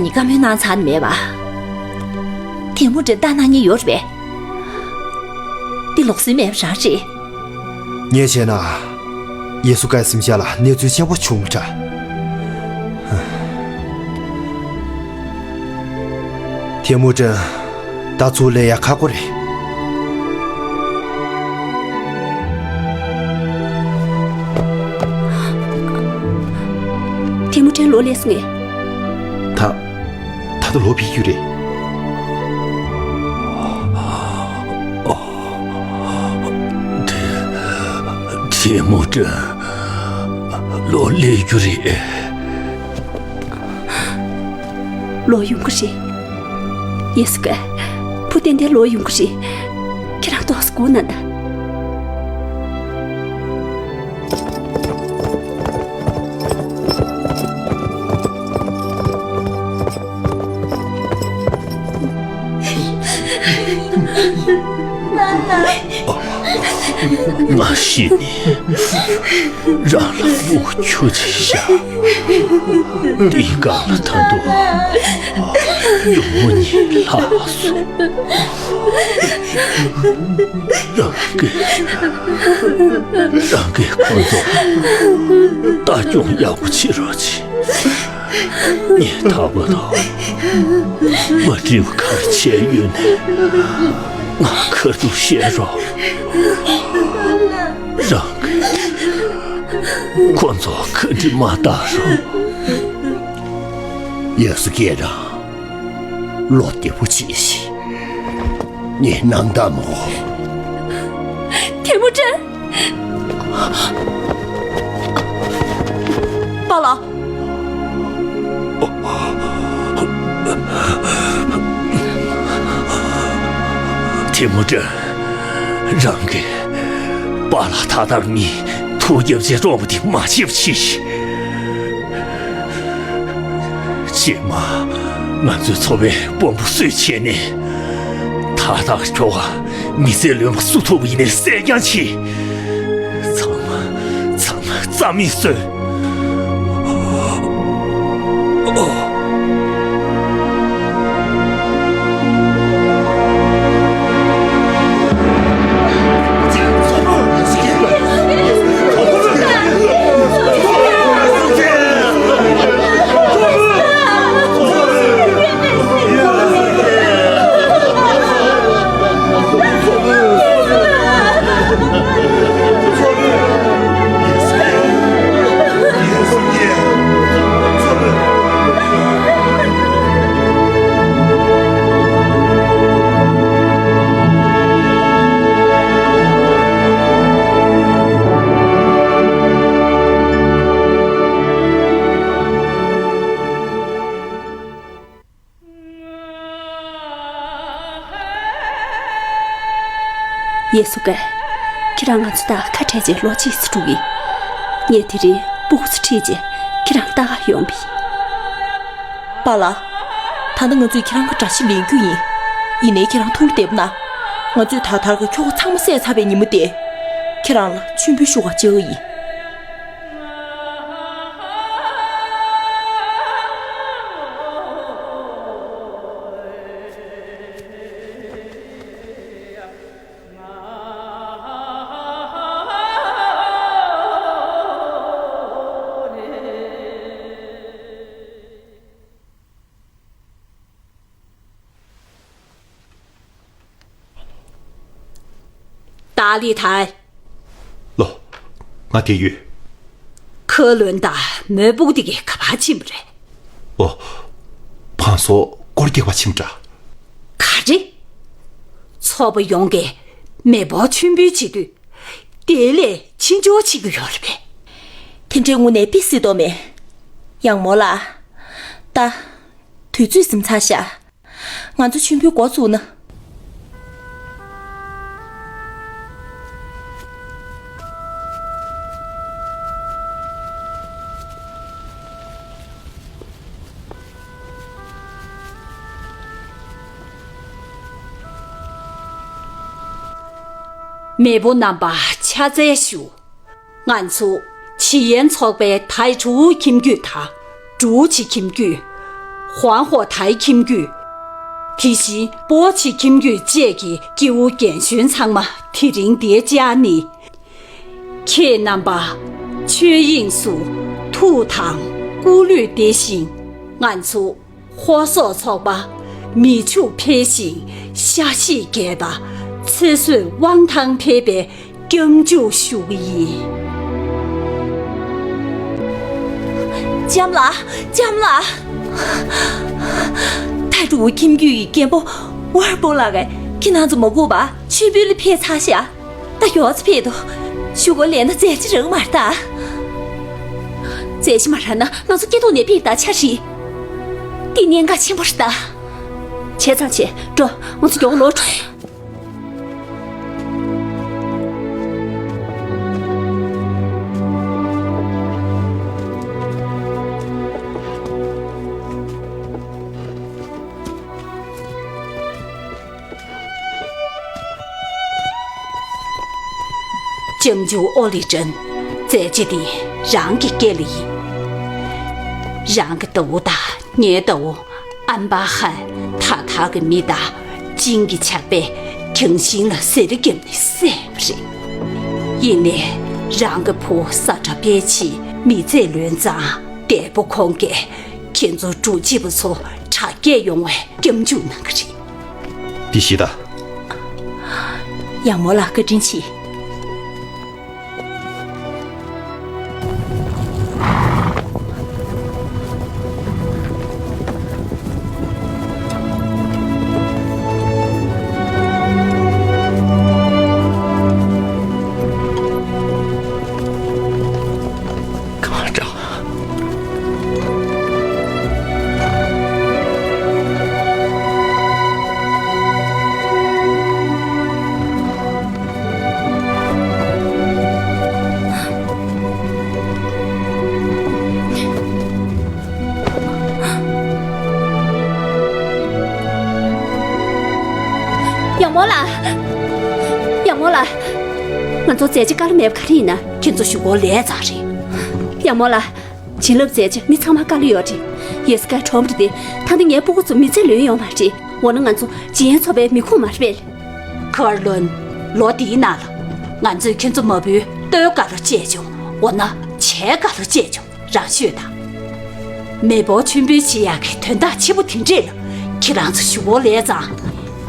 ཉིད་བཀའ་མོལ་གནང་ཚར་ནི་མེད་པ། ཐེ་མུ་ཏྲེན་ལྟ་གནང་མཁན་ཡོད་རེད་པས། འདི་ལོག་སྲོལ་མེད་པ་རང་རེད། ངས་བྱས་ན། ཡེ་སུ་ཀའི་གཟིམ་ཤག་ལ་གནས་ཚུལ་ཆེན་པོ་བྱུང་བ་འདྲ། ཐེ་མུ་ཏྲེན། ད་ཚུར་སླེབས་ཡ་ཁག་པོ་རེད། ཐེ་མུ་ཏྲེན་ལོག་སླེབས་སོང་ངས། ད། ད་ལྟ་ལོག་ཕེབས་རྒྱུ་རེད། ཐེ། ཐེ་མུ་ཏྲེན་ལོག་སླེབས་རྒྱུ་རེད། ལོག་ཡོང་གི་རེད། ཡེ་སུ་ཀ། བུ་ཏན་ཏན་ལོག་ཡོང་གི་རེད། ཁྱེད་རང་ཏོག་ཙམ་སྒུག་གནང་དང་། ང་ཤི་ནས་རང་ལ་དབུགས་ཆུ་ཅིག་བཞག་འདིའི་སྒང་ལ་ད་དུང་ཡུགས་མོ་གཉིས་ལྷག་སོང་། རང་གིས། རང་གིས་ཁོང་ཚོ་ལྟ་སྐྱོང་ཡག་པོ་བྱེད་རོགས་གྱིས། ངས་ཐག་པ་དང་མ་འགྲིག་པ་ག་རེ་བྱས་ཡོད་ནའི་ང་ཁ་ཐུག་བཤད་རོགས། རང་གིས་ཁོང་ཚོ་ག་འདྲ་མ་བལྟ་རོགས། ཡ་སུ་ཀེ་རང་བློ་བདེ་པོ་བྱེད་ཤིག་ངས་སྣང་དག་མོ། ཐེ་མུ་ཏྲེན། པཱ་ལགས། ཐེ་མུ་ཏྲེན། རང་གིས་པཱ་ལགས་ཐ་ཐར་གཉིས་ཐུགས་རྒྱབ་ཆེ་སྤྲོ་པོ་དེ་མ་བྱེད་པ་བྱེད་ཤིག་རྗེས་མ་ང་ཚོའི་ཚོ་པའི་དཔོན་པོ་སུས་བྱས་ནས་ཐ་ཐར་ཁྱོ་ག་མི་ཚེ་ལོན་པ་སུ་ཐུབ་པ་ཡིན་ནའི་བསད་རྐྱང་བྱེད། ཚང་མ་ཚང་མ་རྩ་མེད་བཟོས། ཡེ་སུ་ཀ། ཁྱེད་རང་ང་ཚོ་དང་ཁ་བྲལ་རྗེས་ལོ་གཅིག་ཙམ་འགྲོ་གི། ངས་དེ་རིང་སྤུ་གུ་ཚོ་ཁྲིད་རྗེས་ཁྱེད་རང་ལྟ་ག་ཡོང་བ་ཡིན། པཱ་ལགས། ད་ལྟ་ང་ཚོས་ཁྱེད་རང་གི་དགྲ་ཤ་ལེན་རྒྱུ་ཡིན། ཡིན་ནའི་ཁྱེད་རང་ཐུགས་བདེ་པོ་གནང་། ང་ཚོས་ད་ཐར་གྱི་ཁྱོ་ག་ཚང་མ་བསད་ཚར་བའི་ཉིན་མོ་དེ། ཁྱེད་རང་ལ་མཆོད་འབུལ་ཞུ་གར་བཅར་གི་ཡིན། ཏཱ་ལི་ཐཱ། ལོ། ང་དེ་ཡོད། ཁ་ལོན་དང་མོས་པོ་དེ་གས་ག་པར་ཕྱིན་པ་རེད། ཨོ། ཕང་སོ་སྐོར་རྒྱག་པ་ཕྱིན་པ་འདྲ། ག་རེ། ཚོ་པ་ཡོངས་ཀྱིས་མེ་འབར་མཆོད་འབུལ་བྱེད་དུས། དེ་ལས་ཕྱི་འབྱོར་བྱེད་ཀྱི་ཡོད་རེད་པས། དེ་འདྲའི་དངོས་གནས་དཔེ་སྲིད་དོ་མེད། ཡང་མོ་ལ། ད། དུས་ཚོད་ཟིན་ཚར་ཤག་ང་ཚོ་མཆོད་འབུལ་འགོ་ཚུགས་ན། མེས་པོ་རྣམ་པར་ཕྱག་འཚལ་ཞུ། ང་ཚོ་ཇི་ཡན་ཚོགས་པའི་ཐའི་ཀྲུའུ་ཁྱིམ་རྒྱུད་དང་ཀྲུའུ་ཆི་ཁྱིམ་རྒྱུད། ཧོང་ཧོ་ཐའི་ཁྱིམ་རྒྱུད། དེ་བཞིན་པོ་ཆི་ཁྱིམ་རྒྱུད་བཅས་ཀྱི་སྐྱེ་བོ་རྒན་གཞོན་ཚང་མ་དེ་རིང་འདིར་བཅར་ནས། ཁྱེད་རྣམ་པ་ཆོས་དབྱིངས་སུ་ཐུགས་དང་སྐུ་ལུས་བདེ་ཞིང་། ང་ཚོ་ཧོར་སོག་ཚོགས་པ་མི་ཕྱུགས་འཕེལ་ཞིང་ཤ་ཤེད་རྒྱས་པ། ཚེ་བསོད་དབང་ཐང་འཕེལ་བའི་སྐྱབས་འཇུག་ཞུ་གི་ཡིན། ལྕམ་ལགས། ལྕམ་ལགས། ཐ་ཀྲུའུ་ཁྱིམ་རྒྱུད་ཀྱི་རྒན་པོ་ཝར་པོ་ལགས་ཀྱིས་ཁྱེད་རྣམ་ཚོ་མ་སྒུག་པར་མཆོད་འབུལ་ལ་ཕེབས་ཚར་ཤག་ད་མགྱོགས་ཙམ་ཕེབས་དང་། ཞུ་སྒོ་ལས་ན་མཛད་རྗེས་རག་མ་རེད་ད། མཛད་རྗེས་མ་རག་ན་ང་ཚོ་སྐྱེ་ཐོག་ནས་ཕེབས་ད་ཆ་རེད། འདི་གནད་འགག་ཆེན་པོ་རེད་ད། བྱས་ཙང་བྱས། འགྲོ། ང་ཚོ་མགྱོགས་ལོག་འགྲོ། ལྕམ་ཆུང་ཨོ་ལི་ཀྲན། མཛད་རྗེས་འདི་རང་གི་སྐེ་ལ་ཡིན། རང་གི་ཟླ་བོ་དང་ངའི་ཟླ་བོ་ཨན་པ་ཧན་ཐ་ཐར་གྱི་མི་དང་ཅིང་གི་ཇག་པས་རྒྱང་ཤིང་ལ་གཟེར་བརྒྱབ་ནས་བསད་པ་རེད། ཡིན་ནའི་རང་གི་བུ་ས་ཁྲ་པེ་ཆི་མི་ཚེ་ལོན་ཙང་འདས་པོ་ཁོང་གིས་ཁྱེད་ཚོ་འབྲུག་སྐྱིད་པ་ཚོ་དྲག་སྐྱེད་ཡོང་བའི་སྐྱབས་འཇུག་གནང་གི་རེད། འདི་ཞིག་ད། ཡག་མོ་ལགས་བཀའ་དྲིན་ཆེ། གང་འདྲ། ཡག་མོ་ལགས། ཡག་མོ་ལགས། ང་ཚོ་མཛད་རྗེས་དཀའ་ལས་མེད་པ་ག་རེ་ཡིན་ན། ཁྱེད་ཚོ་ཞུ་སྒོ་ལས་ཙང་རེད། ཡག་མོ་ལགས། བྱིན་རླབས་མཛད་རྗེས་མི་ཚང་མ་དཀའ་ལས་ཡོད་རེད། ཡེ་སུ་ཀའི་གྲོགས་པོ་དེ་ད་ལྟ་ངའི་སྤུ་གུ་ཚོ་མི་ཚེ་ལོན་ཡོང་མ་རེད། འོ་ན་ང་ཚོ་འཇིག་རྟེན་ཚོགས་པའི་མི་ཁུངས་མ་རེད་པས། ཁར་ལོན། ལོ་འདིའི་ནང་ལ་ང་ཚོས་ཁྱེད་ཚོ་མ་བུའི་ལྟོའི་དཀའ་ལས་སྤྱད་བྱུང་། འོ་ན་བྱའི་དཀའ་ལས་སྤྱད་བྱུང་། རང་ཤོད་དང་། མེས་པོ་མཆོད་འབུལ་བྱེད་ཡག་གི་དོན་དག་ཆེ་པོ་དེ་འདྲས་ལ་ཁྱེད་རང་ཚོ་ཞུ་སྒོ་ལས་ཙང་།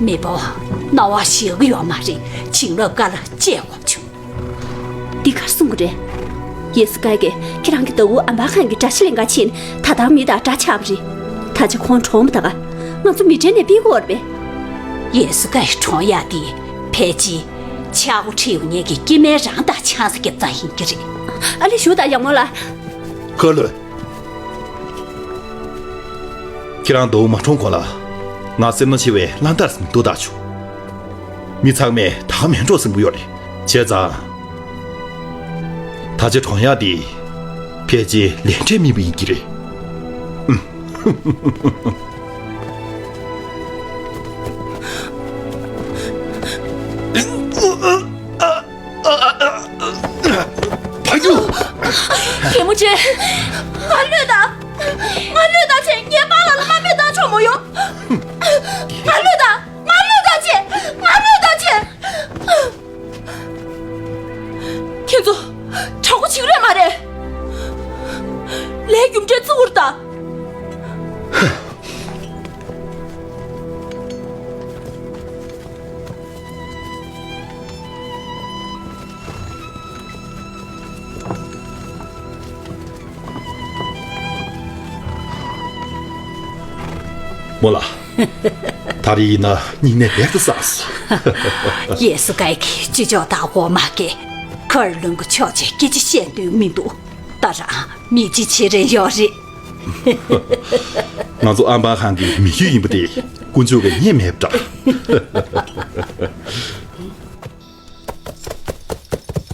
མེས་པོ་སྣང་བ་ཞེ་གི་ཡོད་མ་རེད། བྱིན་རླབས་དཀའ་ལས་སྤྱད་དགོས་བྱུང་། འདི་གར་གསུང་གི་རེད། ཡེ་སུ་ཀའི་གིས་ཁྱེད་རང་གི་ཟླ་བོ་ཨམ་བྷ་ཁན་གྱི་དགྲ་ཤ་ལེན་ག་ཕྱིན་ད་ལྟ་མི་དང་དགྲ་ཆགས་པ་རེད། ད་ཆ་ཁོང་གྲོངས་པ་ད་ག་ང་ཚོ་མི་གྲལ་ནས་ཕུད་དགོས་རེད་པས། ཡེ་སུ་ཀའི་གྲོངས་ཡག་འདི་ཕལ་ཆེར་ཆག་སྒོ་ཁྲིད་ཡོང་མཁན་གྱི་སྐྱེ་དམན་རང་དང་ཆང་ས་རྒྱབ་ཙང་ཡིན་གྱི་རེད། ཨ་ལེ་བཞུགས་དང་ཡག་མོ་ལགས། ཁར་ལོན། ཁྱེད་རང་ཟླ་བོ་མ་གྲོངས་གོང་ལ་ང་སེམས་ནང་ཆེ་བའི་གླང་དར་ཟིན་འདུག་ད་བྱུང་། མི་ཚང་མས་ད་མེད་འགྲོ་བསམ་གྱི་ཡོད་རེད། བྱས་ཙང་། ད་ཆ་གྲོངས་ཡག་འདི་ཕལ་ཆེར་ལས་འབྲས་སྨིན་པ་ཡིན་གྱི་རེད། ཨུམ། བར་རྒྱུག་རྒན་མོ་ཅན། ང་བློས་བཏང་། ང་བློས་བཏང་བྱས་ངའི་པཱ་ལགས་ལ་དམའ་འབེབས་བཏང་ཆོག་མོ་ཡོང་། ང་བློས་བཏང་། ང་བློས་བཏང་བྱས། ང་བློས་བཏང་བྱས། ཁྱེད་ཚོ་དྲག་པོ་བྱེད་ཀྱི་རེད་མ་རེད། ལས་རྒྱུ་འབྲས་བརྩི་བར་ད། མོ་ལ། ད་རེས་ཡིན་ན་སྙིང་ནད་རྦད་དེ་བསལ་སོང་། ཡེ་སུ་ཀའི་གི་ཅི་ཅོག་དང་འོ་མ་གི་ཁར་ལུང་གི་ཕྱོགས་ཆེ་སྐད་ཆ་བཤད་འདོད་མི་འདུག་ད་རང་མི་ཅི་བྱེད་རན་ཡོད་རེད། ང་ཚོ་ཨམ་བྷ་ཁན་གྱི་མི་རྒྱུད་ཡིན་པ་དེ་དཀོན་མཆོག་གིས་ཉན་མེད་པ་འདྲ།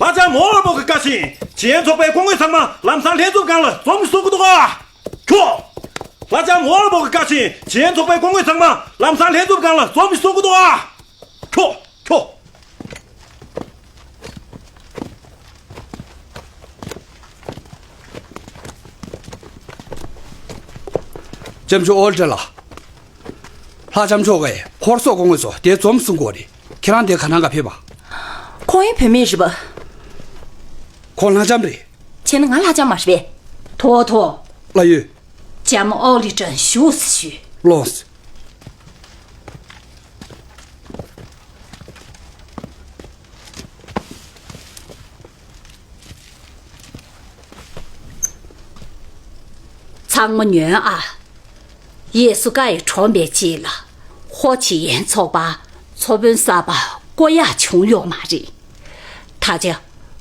ལྷ་ལྕམ་ཝོར་པོ་གི་བཀའ་བཞིན་བྱེས་ཚོགས་པའི་སྐུ་ངོ་ཚང་མ་ལམ་སང་ལྷན་འཛོམས་སྒང་ལ་འཛོམས་ཤིག་གསུང་གི་འདུག་ག་ཁྱོ། ལྷ་ལྕམ་ཝོར་པོ་གི་བཀའ་བཞིན་བྱེས་ཚོགས་པའི་སྐུ་ངོ་ཚང་མ་ལམ་སང་ལྷན་འཛོམས་སྒང་ལ་འཛོམས་ཤིག་གསུང་གི་འདུག་ག་ཁྱོ། ཁྱོ། ལྕམ་ཆུང་ཨོལ་ཏྲེ་ལགས། ལྷ་ལྕམ་མཆོག་གིས་ཧོར་སོག་སྐུ་དངོས་ཚོ་དེ་འཛོམས་གསུང་གི་ཡོད་རེད། ཁྱེད་རང་དེ་ག་ནང་ག་ཕེབས་པ། ཁོང་ཡང་བུད་མེད་རེད་པ། ཁོང་ལྷ་ལྕམ་རེད། བྱས་ན་ང་ལྷ་ལྕམ་མ་རེད་པས། ཐོ་ཐོ། ལགས་ཡོད། ལྕམ་ཨོ་ལི་ཀྲན་བཞུགས་སུ་ཞུས། ལོངས། ཚང་མ་ཉོན་ཨ། ཡེ་སུ་ཀའི་གྲོངས་པའི་རྗེས་ལ་ཧོ་ཆི་ཡན་ཚོགས་པ་ཚོ་དཔོན་གསར་པ་བསྐོ་ཡག་བྱུང་ཡོད་མ་རེད། ད་ཆ་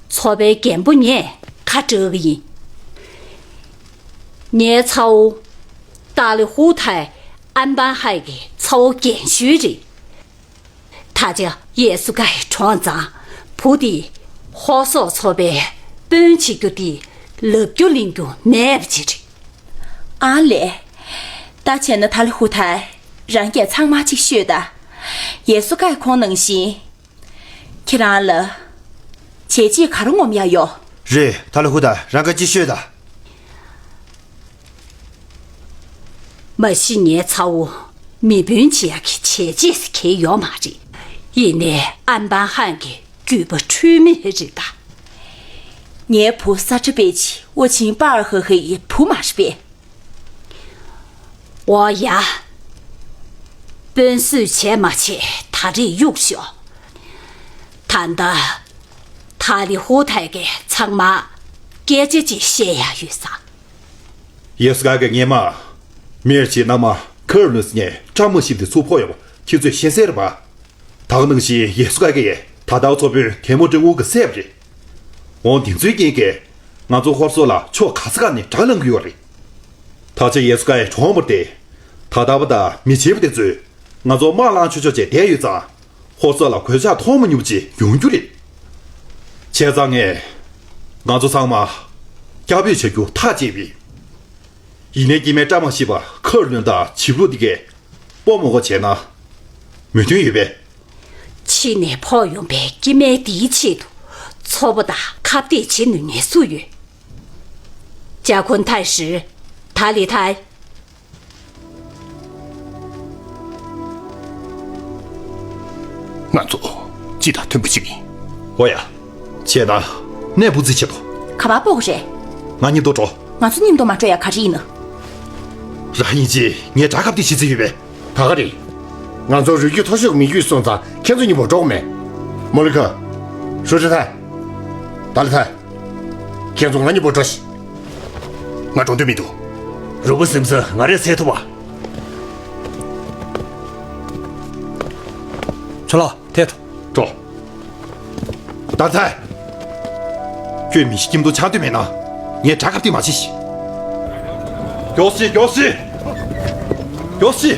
ཚོ་པའི་རྒན་པོ་ངས་ཁ་བྲལ་གི་ཡིན། ངའི་ཚ་བོ་ཏཱ་ལི་ཧུ་ཐའི་ཨན་པན་ཧའེ་གི་ཚ་བོ་རྒན་ཤོས་རེད། ད་ཆ་ཡེ་སུ་ཀའི་གྲོངས་ཙང་བུ་དེས་ཧོར་སོག་ཚོ་པའི་དཔོན་བྱེད་རྒྱུ་དེ་ལབ་རྒྱུ་ལེན་རྒྱུ་མེད་པ་ཅིག་རེད། ཨ་ལས། ད་བྱས་ན་ཏཱ་ལི་ཧུ་ཐའི་རང་སྐད་ཚང་མ་ཅིག་ཤོད་ད། ཡེ་སུ་ཀའི་ཁོང་ནང་བཞིན། ཁྱེད་རང་ལ་བྱས་རྗེས་ག་རེ་ངོམ་ཡག་ཡོད། རེད། ཏཱ་ལི་ཧུ་ཐའི་རང་སྐད་ཅིག་ཤོད་ད། མ་གཞི་ངའི་ཚ་བོ་མི་དཔོན་བྱེད་ཡག་གི་བྱས་རྗེས་ཟེར་མཁན་ཡོད་མ་རེད། ཡིན་ནའི་ཨན་པན་ཧན་གྱི་རྒྱུད་པ་འཁྲུལ་མེད་རེད་ད། ངའི་བུ་ས་ཁྲ་པེ་ཆི་ཨོ་ཆིན་པར་ཧེ་ཧེ་ཡི་བུ་མ་རེད་པས། འོ་ཡ། དཔོན་སུས་བྱས་མ་བྱས་ད་རེས་གཡུག་ཤོག་ད་ལྟ་ཏཱ་ལི་ཧུ་ཐའི་གིས་ཚང་མ་སྐད་ཆ་ཅིག་བཤད་ཡག་ཡོད་ས། ཡེ་སུ་ཀ་གི་སྔས་མ་མེར་གྱི་མནའ་མ་ཁེར་ལོན་སི་ནས་བཀྲ་མ་ཤིས་ཏེ་ཚུར་ཕོག་ཡོད་པ་ཁྱེད་ཚོས་ཤེས་གསལ་རེད་པ། ད་ག་ནང་བཞིན་ཡེ་སུ་ཀ་གིས་ད་ལྟ་ཚོ་དཔོན་གད་མོ་ཏྲེ་ཝུ་གིས་བསད་པ་རེད། འོ་དེ་ཚོའི་རྐྱེན་གྱིས་ང་ཚོ་ཧོར་སོག་ལ་ཕྱོགས་ག་ས་ག་ནས་དགྲ་ལངས་ཀྱི་ཡོད་རེད། ད་ཆ་ཡེ་སུ་ཀ་ཡི་གྲོངས་པ་དེ། ད་ལྟ་བ་དང་མི་བྱེད་པ་དེ་ཚོས་ང་ཚོ་དམག་ལངས་ཆོག་ཆོག་བྱས་བསྡད་ཡོད་ཙང་། ཧོར་སོག་ལ་གོད་ཆག་ཐོག་མ་ཉུང་ཅིག་ཡོང་རྒྱུ་རེད། བྱས་ཙང་ངས་ང་ཚོ་ཚང་མ་སྐྱབས་འོས་བྱ་རྒྱུ་ཐག་བཅད་པས། ཡིན་ནའི་སྐྱེ་དམན་བཀྲ་མ་ཤིས་པ་ཁེར་ལོན་དང་བྱིས་པ་ལོ་འདི་གས་སྤོ་མ་དགོས་བྱས་ན་མོས་མཐུན་ཡོད་པས། ཕྱི་ནས་ཕོག་ཡོང་པའི་སྐྱེ་དམན་འདིའི་ཆེད་དུ་ཚོགས་པ་དང་ཁ་གཏད་བྱེད་ནུས་མཁན་སུ་ཡོད། ཇ་ཁུན་ཐའི་ཧྲི། ད་ལི་ཐའི། ང་ཚོ་སྤྱི་དང་མཐུན་པ་ཞིག་ཡིན། འོ་ཡ། བྱས་ན་གནས་སྤུ་རྩིས་ཆེད་དོ། ག་པར་སྤོ་གི་རེད། ང་མཉམ་དུ་འགྲོ། ང་ཚོ་མཉམ་དུ་མ་འགྲོ་ཡ་ག་རེ་ཡིན་ན། རང་ཡིན་གཅིག་ངས་དགྲ་ཁ་གཏད་བྱེད་རྩིས་ཡོད་པས། ད་ག་རེད། ང་ཚོ་རུས་རྒྱུད་མཐོ་ཤོས་མི་རྒྱུད་སོང་ཙང་ཁྱེད་ཚོ་མཉམ་པོ་འགྲོ་གི་མེད། མོ་ལི་ཁ། ཧྲུའུ་ཀྲི་ཐའི། ཏཱ་ལི་ཐའི། ཁྱེད་ཚོ་ང་གཉིས་པོ་འགྲོ་ཤིག་ང་འགྲོ་འདོད་མི་འདུག་རུས་པ་ཟིན་ཚེ་ང་རས་སེལ་ཐུབ་པ། ཁྱོད་ལ་ཐད་ཐུབ། འགྲོ། ཏཱ་ལི་ཐའི། ཁྱོད་མི་ཤི་ཁྱིམ་དུ་ཆགས་འདོད་མེད་ན་ངས་དགྲ་ཁ་གཏད་མ་བྱེད་ཤིག་མགྱོགས་སེ། མགྱོགས་སེ། མགྱོགས་སེ།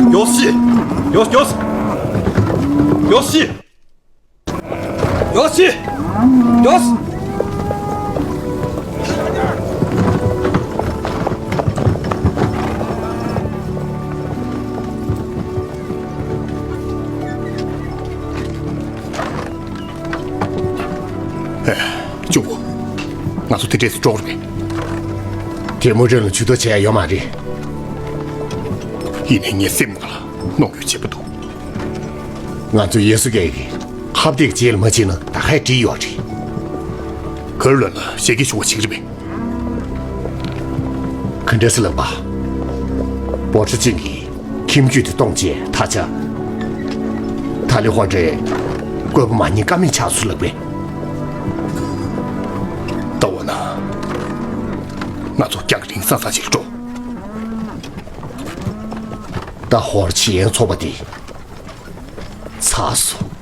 མགྱོགས་སེ། མགྱོགས། མགྱོགས། མགྱོགས་སེ། མགྱོགས་སེ། མགྱོགས། ཨེ། གཅུང་པོ། ང་ཚོ་དེ་འདྲས་སུ་འགྲོ་དགོས་རེད། དེ་མོ་རེ་ལ་ཇུས་གཏོགས་བྱེད་ཡ་ཡོད་མ་རེད། ཡིན་ནའི་ངའི་སེམས་ནང་ལ་གནོང་འགྱོད་ཆེན་པོ་འདུག་ང་ཚོ་ཡེ་སུ་ཀའི་ཁ་གཏད་རྗེས་ལ་མ་ཕྱིན་ན་ད་ག་ཡ་འགྲིག་ཡོད་རེད། གར་ལོན་ལ་ཞལ་གྱིས་ཞུ་བ་བྱེད་ཀྱི་རེད་པས། ག་འདྲ་སེ་ལབ་པ། བོ་ཁྲི་ཅིང་གིས་ཁྱིམ་རྒྱུད་དེ་གཏོང་རྗེས་ད་ཆ། ཐ་ལི་ཧོ་ཏྲེ་བཀོད་པ་མ་ཉན་ཀ་མེད་ཆགས་སོང་ལབ་པས། ད་འོ་ན། ང་ཚོ་རྒྱང་རིང་ས་ས་ཞིག་འགྲོ། ད་ཧོར་ཆི་ཡན་ཚོགས་པ་འདི་ཚར་སོང་